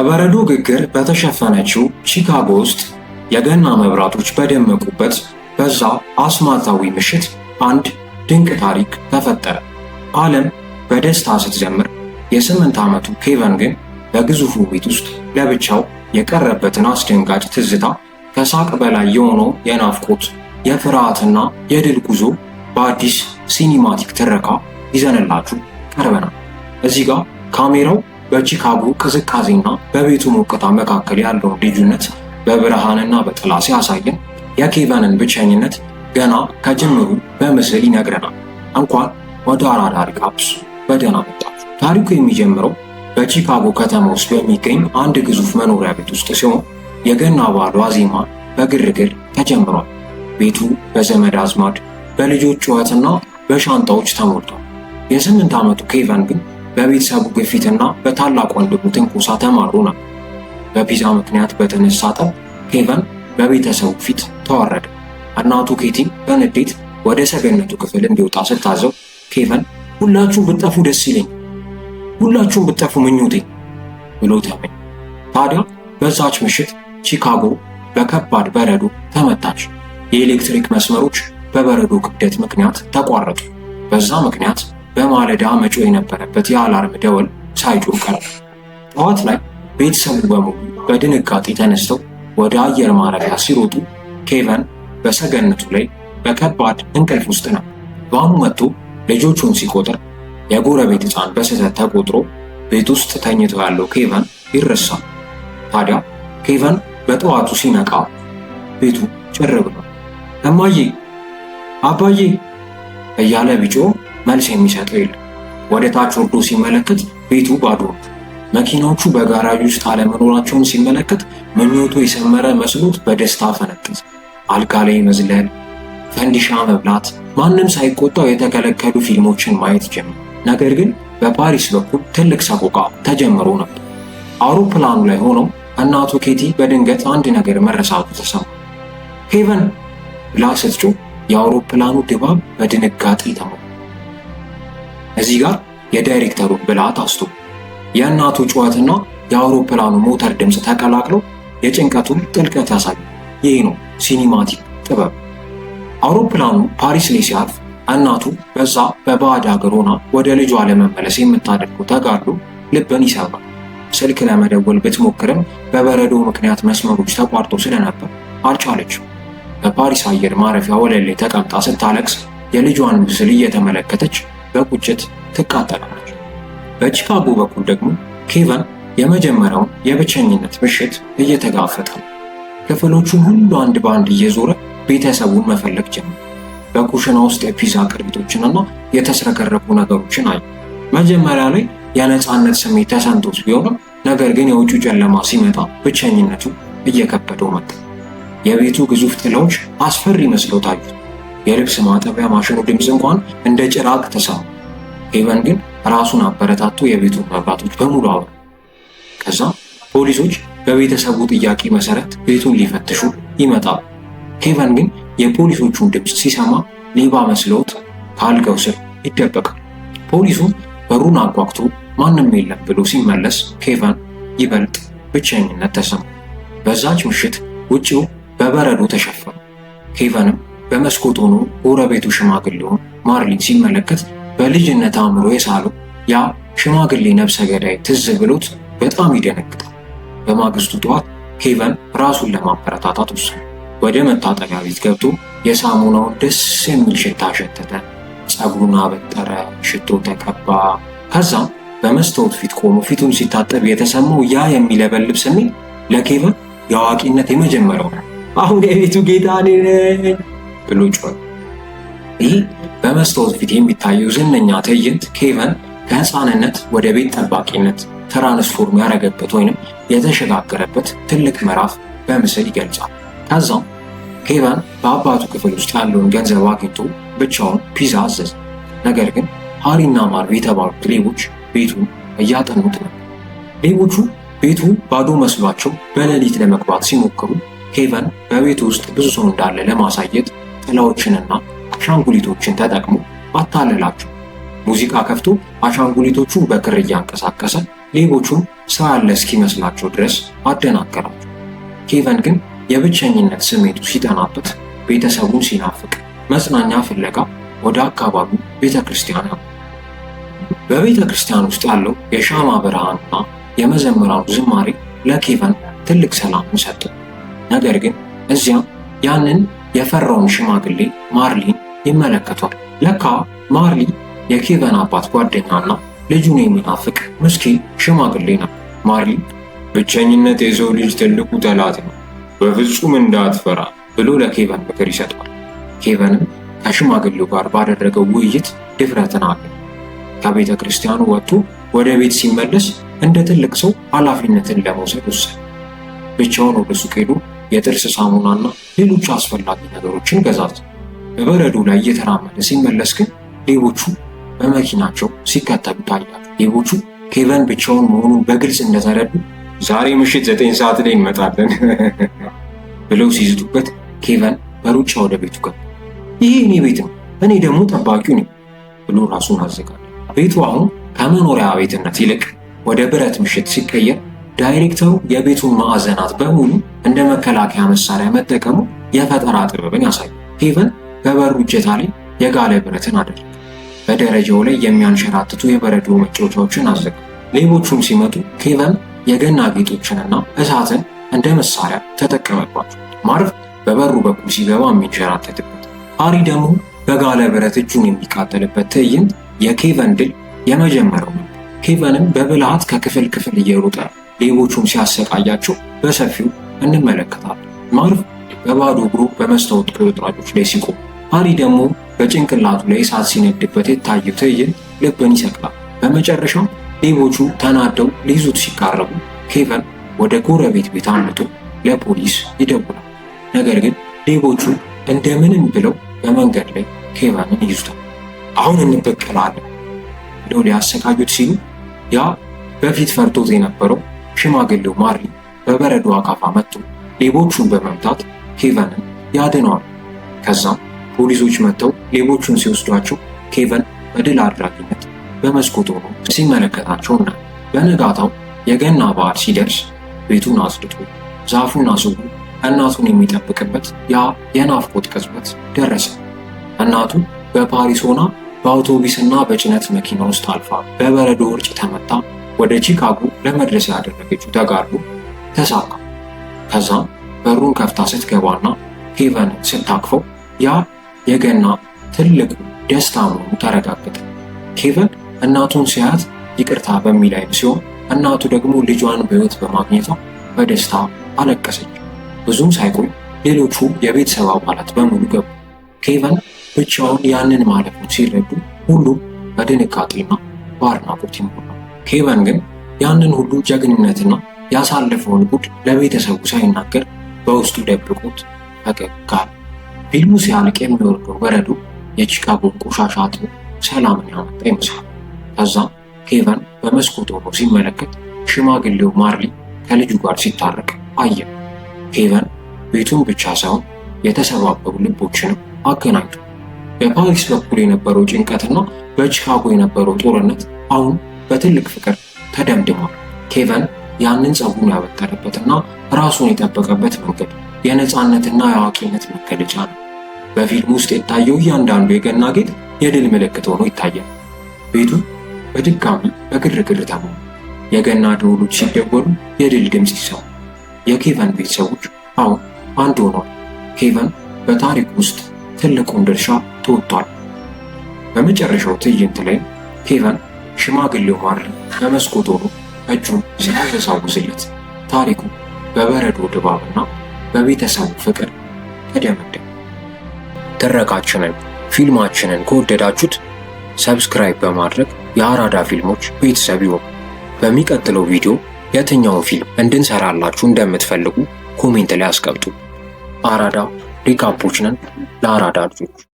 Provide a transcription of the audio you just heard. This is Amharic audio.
በበረዶ ግግር በተሸፈነችው ቺካጎ ውስጥ የገና መብራቶች በደመቁበት በዛ አስማታዊ ምሽት አንድ ድንቅ ታሪክ ተፈጠረ። ዓለም በደስታ ስትዘምር፣ የ8 ዓመቱ ኬቨን ግን በግዙፉ ቤት ውስጥ ለብቻው የቀረበትን አስደንጋጭ ትዝታ፣ ከሳቅ በላይ የሆነው የናፍቆት፣ የፍርሃትና የድል ጉዞ በአዲስ cinematic ትረካ ይዘንላችሁ ቀርበናል። እዚህ ጋር ካሜራው በቺካጎ ቅዝቃዜና በቤቱ ሞቅታ መካከል ያለውን ልዩነት በብርሃንና በጥላ ሲያሳየን የኬቨንን ብቸኝነት ገና ከጅምሩ በምስል ይነግረናል። እንኳን ወደ አራዳ Recaps በደህና መጣችሁ። ታሪኩ የሚጀምረው በቺካጎ ከተማ ውስጥ በሚገኝ አንድ ግዙፍ መኖሪያ ቤት ውስጥ ሲሆን የገና በዓል ዋዜማ በግርግር ተጀምሯል። ቤቱ በዘመድ አዝማድ፣ በልጆች ጩኸትና በሻንጣዎች ተሞልቷል። የ8 ዓመቱ ኬቨን ግን በቤተሰቡ ግፊትና በታላቅ ወንድሙ ትንኮሳ ተማሮ ነበር። በፒዛ ምክንያት በተነሳ ጠብ ኬቨን በቤተሰቡ ፊት ተዋረደ። እናቱ ኬቲም በንዴት ወደ ሰገነቱ ክፍል እንዲወጣ ስታዘው ኬቨን "ሁላችሁም ብትጠፉ ደስ ይለኛል፣ ሁላችሁም ብትጠፉ ምኞቴ" ብሎ ተመኘ። ታዲያ በዛች ምሽት ቺካጎ በከባድ በረዶ ተመታች። የኤሌክትሪክ መስመሮች በበረዶ ክብደት ምክንያት ተቋረጡ። በዛ ምክንያት በማለዳ መጮህ የነበረበት የ alarm ደወል ሳይጮህ ቀረ። ጠዋት ላይ ቤተሰቡ በሙሉ በድንጋጤ ተነስተው ወደ አየር ማረፊያ ሲሮጡ ኬቨን በሰገነቱ ላይ በከባድ እንቅልፍ ውስጥ ነው። Van ኑ መጥቶ ልጆቹን ሲቆጥር የጎረቤት ሕፃን በስህተት ተቆጥሮ ቤት ውስጥ ተኝቶ ያለው ኬቨን ይረሳል። ታዲያ ኬቨን በጠዋቱ ሲነቃ ቤቱ ጭር ብሏል። "እማዬ፣ አባዬ" እያለ ቢጮህ መልስ የሚሰጠው የለም። ወደ ታች ወርዶ ሲመለከት ቤቱ ባዶ ነው። መኪናዎቹ በጋራጅ ውስጥ አለመኖራቸውን ሲመለከት ምኞቱ የሰመረ መስሎት በደስታ ፈነጠዘ። አልጋ ላይ መዝለል፣ ፈንዲሻ መብላት፣ ማንም ሳይቆጣው የተከለከሉ ፊልሞችን ማየት ጀመረ። ነገር ግን በፓሪስ በኩል ትልቅ ሰቆቃ ተጀምሮ ነበር። አውሮፕላኑ ላይ ሆነው እናቱ ኬቲ በድንገት አንድ ነገር መረሳቱ ተሰማ። "ኬቨን" ብላ ስትጮህ የአውሮፕላኑ ድባብ በድንጋጤ ተሞላ። እዚህ ጋር የዳይሬክተሩን ብልሃት አስተውሉ። የእናቱ ጩኸትና የአውሮፕላኑ ሞተር ድምፅ ተቀላቅለው የጭንቀቱን ጥልቀት ያሳያል። ይህ ነው cinematic ጥበብ። አውሮፕላኑ ፓሪስ ላይ ሲያርፍ እናቱ በዛ በባዕድ ሀገር ሆና ወደ ልጇ ለመመለስ የምታደርገው ተጋድሎ ልብን ይሰብራል። ስልክ ለመደወል ብትሞክርም በበረዶ ምክንያት መስመሮች ተቋርጦ ስለነበር አልቻለችም። በፓሪስ አየር ማረፊያ ወለል ላይ ተቀምጣ ስታለቅስ የልጇን ምስል እየተመለከተች በቁጭት ትቃጠላለች። በቺካጎ በኩል ደግሞ ኬቨን የመጀመሪያውን የብቸኝነት ምሽት እየተጋፈጠ ነው። ክፍሎቹን ሁሉ አንድ በአንድ እየዞረ ቤተሰቡን መፈለግ ጀመረ። በኩሽና ውስጥ የፒዛ ቅርፊቶችንና የተስረከረኩ ነገሮችን አየ። መጀመሪያ ላይ የነፃነት ስሜት ተሰምቶት ቢሆንም ነገር ግን የውጭው ጨለማ ሲመጣ ብቸኝነቱ እየከበደው መጣ። የቤቱ ግዙፍ ጥላዎች አስፈሪ መስለው ታዩት። የልብስ ማጠቢያ ማሽኑ ድምፅ እንኳን እንደ ጭራቅ ተሰማ። ኬቨን ግን ራሱን አበረታቶ የቤቱን መብራቶች በሙሉ አበራ። ከዛ ፖሊሶች በቤተሰቡ ጥያቄ መሰረት ቤቱን ሊፈትሹ ይመጣሉ። ኬቨን ግን የፖሊሶቹን ድምፅ ሲሰማ ሌባ መስለውት ከአልጋው ስር ይደበቃል። ፖሊሱ በሩን አንኳኩቶ ማንም የለም ብሎ ሲመለስ ኬቨን ይበልጥ ብቸኝነት ተሰማ። በዛች ምሽት ውጪው በበረዶ ተሸፈነ። ኬቨንም በመስኮት ሆኖ ጎረቤቱ ሽማግሌውን ማርሊን ሲመለከት በልጅነት አእምሮ የሳለው ያ ሽማግሌ ነብሰ ገዳይ ትዝ ብሎት በጣም ይደነግጣል። በማግስቱ ጠዋት ኬቨን ራሱን ለማበረታታት ወሰነ። ወደ መታጠቢያ ቤት ገብቶ የሳሙናውን ደስ የሚል ሽታ ሸተተ። ፀጉሩን አበጠረ፣ ሽቶ ተቀባ። ከዛም በመስታወት ፊት ቆሞ ፊቱን ሲታጠብ የተሰማው ያ የሚለበልብ ስሜት ለኬቨን የአዋቂነት የመጀመሪያው ነው። "አሁን የቤቱ ጌታ እኔ ነኝ" ብሎ ጮኸ። ይህ በመስታወት ፊት የሚታየው ዝነኛ ትዕይንት ኬቨን ከህፃንነት ወደ ቤት ጠባቂነት transform ያደረገበት ወይንም የተሸጋገረበት ትልቅ ምዕራፍ በምስል ይገልጻል። ከዛም ኬቨን በአባቱ ክፍል ውስጥ ያለውን ገንዘብ አግኝቶ ብቻውን ፒዛ አዘዘ። ነገር ግን ሃሪና ማርቭ የተባሉት ሌቦች ቤቱን እያጠኑት ነበር። ሌቦቹ ቤቱ ባዶ መስሏቸው በሌሊት ለመግባት ሲሞክሩ ኬቨን በቤቱ ውስጥ ብዙ ሰው እንዳለ ለማሳየት ጥላዎችንና አሻንጉሊቶችን ተጠቅሞ አታለላቸው። ሙዚቃ ከፍቶ አሻንጉሊቶቹን በክር እያንቀሳቀሰ ሌቦቹን ሰው ያለ እስኪመስላቸው ድረስ አደናገራቸው። ኬቨን ግን የብቸኝነት ስሜቱ ሲጠናበት፣ ቤተሰቡን ሲናፍቅ መጽናኛ ፍለጋ ወደ አካባቢው ቤተ ክርስቲያን ያመራል። በቤተ ክርስቲያን ውስጥ ያለው የሻማ ብርሃንና የመዘምራኑ ዝማሬ ለኬቨን ትልቅ ሰላምን ሰጠው። ነገር ግን እዚያም ያንን የፈራውን ሽማግሌ ማርሊን ይመለከቷል። ለካ ማርሊ የኬቨን አባት ጓደኛና ልጁን የሚናፍቅ ምስኪን ሽማግሌ ነበር። ማርሊ ብቸኝነት የሰው ልጅ ትልቁ ጠላት ነው፣ በፍጹም እንዳትፈራ ብሎ ለኬቨን ምክር ይሰጠዋል። ኬቨንም ከሽማግሌው ጋር ባደረገው ውይይት ድፍረትን አገኘ። ከቤተ ክርስቲያኑ ወጥቶ ወደ ቤት ሲመለስ እንደ ትልቅ ሰው ኃላፊነትን ለመውሰድ ወሰነ። ብቻውን ወደ ሱቅ ሄዶ የጥርስ ሳሙናና ሌሎች አስፈላጊ ነገሮችን ገዛዛ። በበረዶ ላይ እየተራመደ ሲመለስ ግን ሌቦቹ በመኪናቸው ሲከተሉ ታያቸው። ሌቦቹ ኬቨን ብቻውን መሆኑን በግልጽ እንደተረዱ ዛሬ ምሽት 9 ሰዓት ላይ እንመጣለን ብለው ሲዝቱበት ኬቨን በሩጫ ወደ ቤቱ ገባ። ይሄ የኔ ቤት ነው፣ እኔ ደግሞ ጠባቂው ነኝ ብሎ ራሱን አዘጋጀ። ቤቱ አሁን ከመኖሪያ ቤትነት ይልቅ ወደ ብረት ምሽግ ሲቀየር ዳይሬክተሩ የቤቱን ማዕዘናት በሙሉ እንደ መከላከያ መሳሪያ መጠቀሙ የፈጠራ ጥበብን ያሳያል። ኬቨን በበሩ እጀታ ላይ የጋለ ብረትን አደረገ። በደረጃው ላይ የሚያንሸራትቱ የበረዶ መጫወቻዎችን አዘጋጀ። ሌቦቹም ሲመጡ ኬቨን የገና ጌጦችንና እሳትን እንደ መሳሪያ ተጠቀመባቸው። ማርቭ በበሩ በኩል ሲገባ የሚንሸራተትበት፣ ሃሪ ደግሞ በጋለ ብረት እጁን የሚቃጠልበት ትዕይንት የኬቨን ድል የመጀመሪያው ነበር። ኬቨንም በብልሃት ከክፍል ክፍል እየሮጠ ሌቦቹን ሲያሰቃያቸው በሰፊው እንመለከታለን። ማርቭ በባዶ እግሩ በመስታወት ቁርጥራጮች ላይ ሲቆም፣ ሃሪ ደግሞ በጭንቅላቱ ላይ እሳት ሲነድበት የታየው ትዕይንት ልብን ይሰቅላል። በመጨረሻም ሌቦቹ ተናደው ሊይዙት ሲቃረቡ ኬቨን ወደ ጎረቤት ቤት አምልጦ ለፖሊስ ይደውላል። ነገር ግን ሌቦቹ እንደምንም ብለው በመንገድ ላይ ኬቨንን ይይዙታል። አሁን እንበቀላለን ብለው ሊያሰቃዩት ሲሉ ያ በፊት ፈርቶት የነበረው ሽማግሌው ማርሊ በበረዶ አካፋ መጥቶ ሌቦቹን በመምታት ኬቨንን ያድነዋል። ከዛም ፖሊሶች መጥተው ሌቦቹን ሲወስዷቸው ኬቨን በድል አድራጊነት በመስኮት ሆኖ ሲመለከታቸው እና በነጋታው የገና በዓል ሲደርስ ቤቱን አጽድቶ ዛፉን አስውቦ እናቱን የሚጠብቅበት ያ የናፍቆት ቅጽበት ደረሰ። እናቱ በፓሪስ ሆና በአውቶቡስና በጭነት መኪና ውስጥ አልፋ በበረዶ ውርጭ ተመታ ወደ ቺካጎ ለመድረስ ያደረገችው ተጋድሎ ተሳካ። ከዛም በሩን ከፍታ ስትገባና ኬቨንን ስታቅፈው ያ የገና ትልቁ ደስታ መሆኑ ተረጋገጠ። ኬቨን እናቱን ሲያያት ይቅርታ በሚል አይን ሲሆን፣ እናቱ ደግሞ ልጇን በሕይወት በማግኘቷ በደስታ አለቀሰች። ብዙም ሳይቆይ ሌሎቹ የቤተሰብ አባላት በሙሉ ገቡ። ኬቨን ብቻውን ያንን ማለፉን ሲረዱ ሁሉም በድንጋጤና በአድናቆት ይሞላል። ኬቨን ግን ያንን ሁሉ ጀግንነትና ያሳለፈውን ጉድ ለቤተሰቡ ሳይናገር በውስጡ ደብቆት ፈገግ አለ። ፊልሙ ሲያልቅ የሚወርደው በረዶ የቺካጎን ቆሻሻ አጥቦ ሰላምን ያመጣ ይመስላል። ከዛም ኬቨን በመስኮት ሆኖ ሲመለከት ሽማግሌው ማርሊ ከልጁ ጋር ሲታረቅ አየ። ኬቨን ቤቱን ብቻ ሳይሆን የተሰባበሩ ልቦችንም አገናኝቷል። በፓሪስ በኩል የነበረው ጭንቀትና በቺካጎ የነበረው ጦርነት አሁን በትልቅ ፍቅር ተደምድሟል። ኬቨን ያንን ፀጉሩን ያበጠረበትና ራሱን የጠበቀበት መንገድ የነፃነትና የአዋቂነት መገለጫ ነው። በፊልም ውስጥ የታየው እያንዳንዱ የገና ጌጥ የድል ምልክት ሆኖ ይታያል። ቤቱ በድጋሚ በግርግር ተሞላ። የገና ደወሎች ሲደወሉ የድል ድምፅ ይሰማል። የኬቨን ቤተሰቦች አሁን አንድ ሆኗል። ኬቨን በታሪክ ውስጥ ትልቁን ድርሻ ተወጥቷል። በመጨረሻው ትዕይንት ላይም ኬቨን ሽማግሌው ማርሊ በመስኮት ሆኖ እጁን ሲያወዛውዝለት ታሪኩ በበረዶ ድባብና በቤተሰቡ ፍቅር ተደመደመ። ትረካችንን ፊልማችንን ከወደዳችሁት subscribe በማድረግ የአራዳ ፊልሞች ቤተሰብ ይሁኑ። በሚቀጥለው ቪዲዮ የትኛውን ፊልም እንድንሰራላችሁ እንደምትፈልጉ comment ላይ አስቀምጡ። አራዳ recap ኦች ነን ለአራዳ ልጆች።